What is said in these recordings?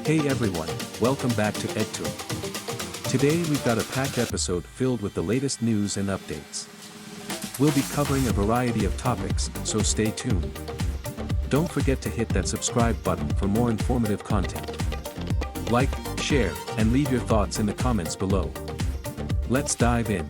Hey everyone, welcome back to EdTour. Today we've got a packed episode filled with the latest news and updates. We'll be covering a variety of topics, so stay tuned. Don't forget to hit that subscribe button for more informative content. Like, share, and leave your thoughts in the comments below. Let's dive in.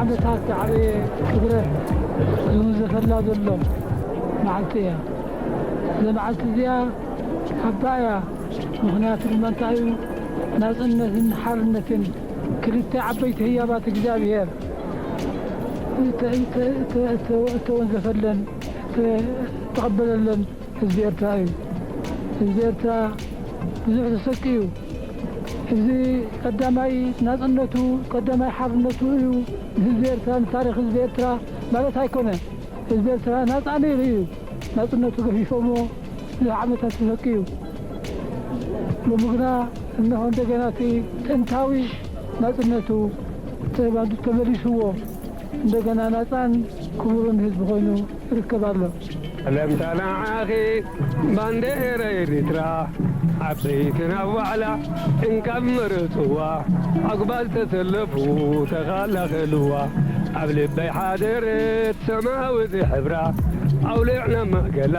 ዓመታት ዝዓበየ ክብረት ዝውንዘፈላ ዘሎ መዓልቲ እያ። እዛ መዓልቲ እዚኣ ዓባይ እያ። ምኽንያቱ ድማ እንታይ እዩ? ናጽነትን ሓርነትን ክልተ ዓበይቲ ህያባት እግዚኣብሔር እተ-፣ እተ-፣ እተ-፣ እተ-፣ እተወንዘፈለን፣ እተ-፣ እተቐበለለን ህዝቢ ኤርትራ እዩ። ህዝቢ ኤርትራ ብዙሕ ተሰቅዩ። እዚ ቀዳማይ ናጽነቱ፣ ቀዳማይ ሓርነቱ እዩ። ንህዝቢ ኤርትራ፣ ንታሪኽ ህዝቢ ኤርትራ ማለት ኣይኮነ። ህዝቢ ኤርትራ ናጻ ነይሩ እዩ። ናጽነቱ ገፊፎሞ ብዙሕ ዓመታት ተሰቅዩ። ሎሚ ግና እነሆ እንደገና እቲ ጥንታዊ ናጽነቱ ተባዱ ተመሊስዎ፣ እንደገና ናጻን ክቡርን ህዝቢ ኮይኑ ይርከብ ኣሎ። ሰላምታ ንዓኺ ባንዴራ ኤርትራ፣ ዓበይትን ኣብ ዋዕላ እንካብ መረጽዋ፣ ኣጉባዝ ተሰለፉ ተኸላኸልዋ። ኣብ ልበይ ሓደረት ሰማያዊ ዝሕብራ፣ ኣውሊዕና ማእከላ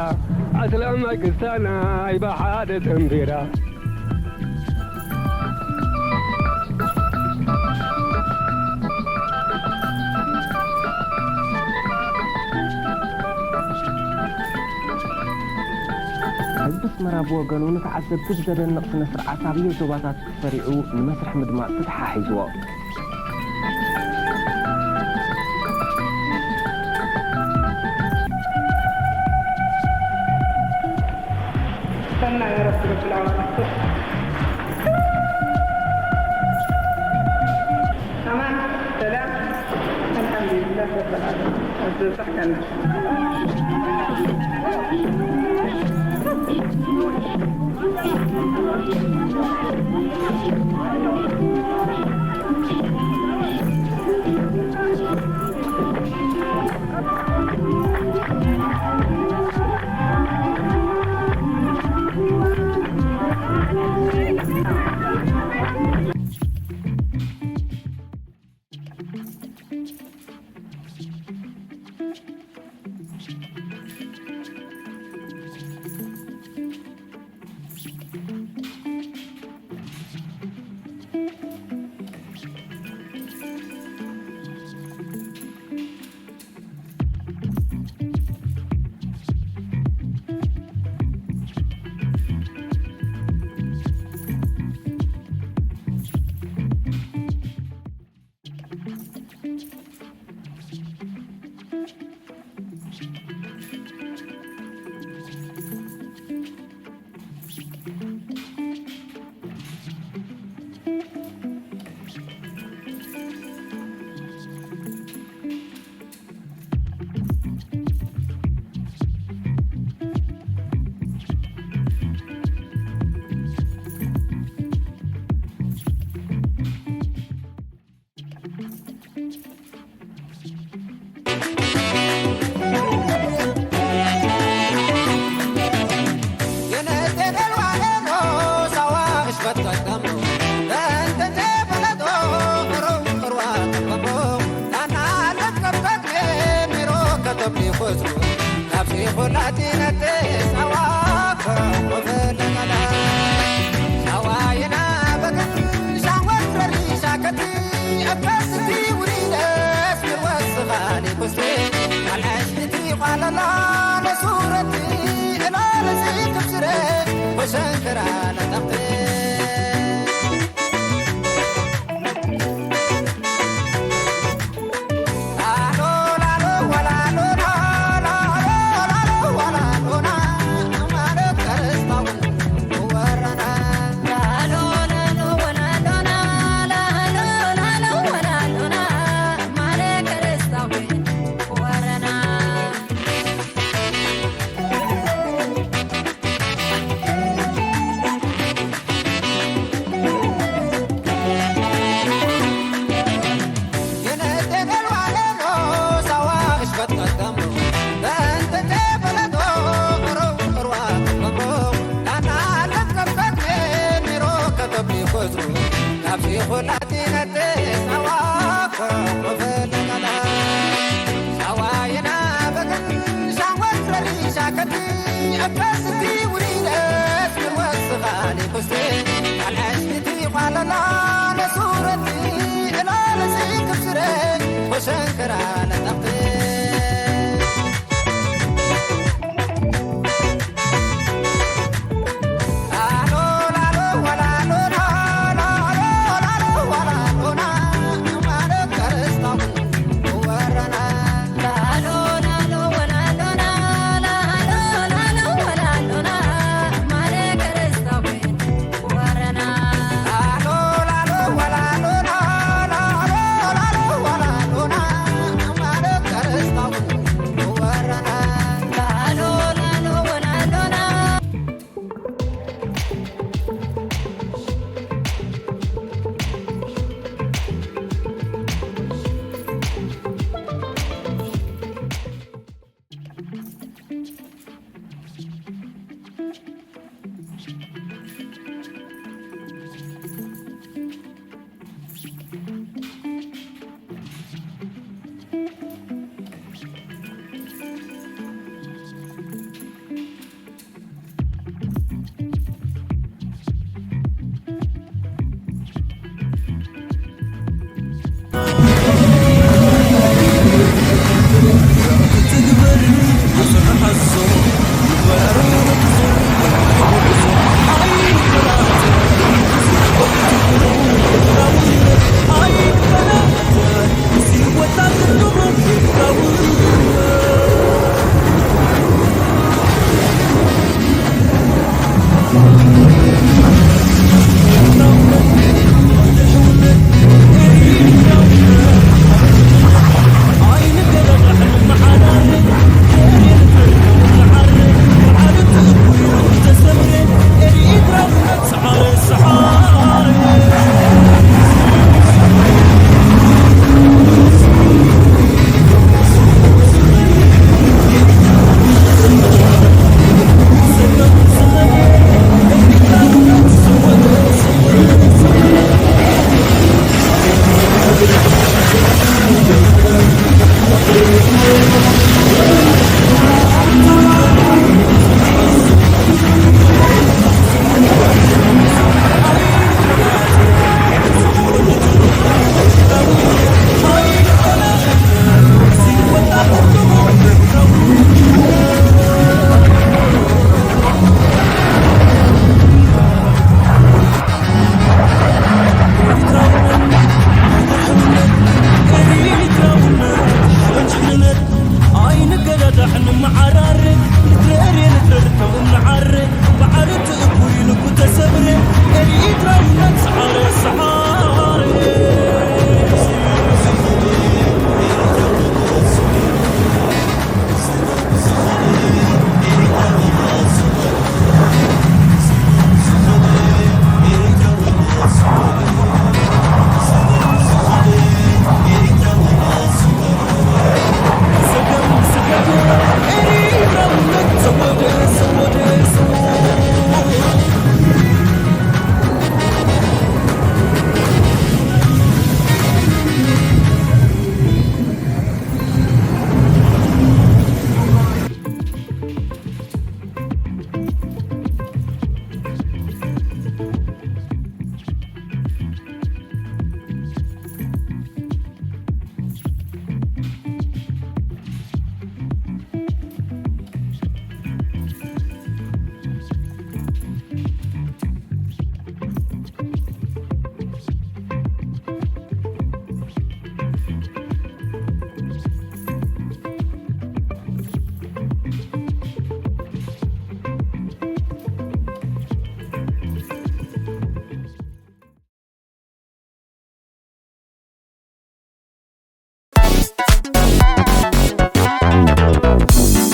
ኣስላማይ ክስታናይ ብሓደ ተንቢራ። ህዝቢ ኣስመራ ብወገኑ ንተዓዘብቲ ብዘደንቕ ስነ ስርዓት ኣብ ዞባታት ተሰሪዑ ንመስርሕ ምድማፅ ተተሓሒዝዎ። ሰናይ ዕረፍቲ ረብል ዓለሚን። ኣማን፣ ሰላም፣ ኣልሓምዱሊላህ ረብል ዓለሚን። ኣብ ዝበጻሕካና። ፎላጢነቴ ሳዋ ኮኾፈለመላ ሳዋይና በግን ሻወት ረሪ ሻከቲ ኣካስቲ ውሪደስ ምወስኻሊ ኩስቲ ኣልዐሽ እቲ ቋለላ ለሱረቲ እላለዚ ክብስረ ወሸንክራ ለጠቕቲ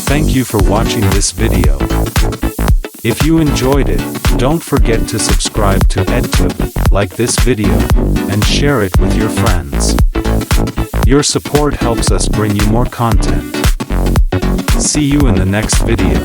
Thank you for watching this video. If you enjoyed it, don't forget to subscribe to EdTube, like this video, and share it with your friends. Your support helps us bring you more content. See you in the next video.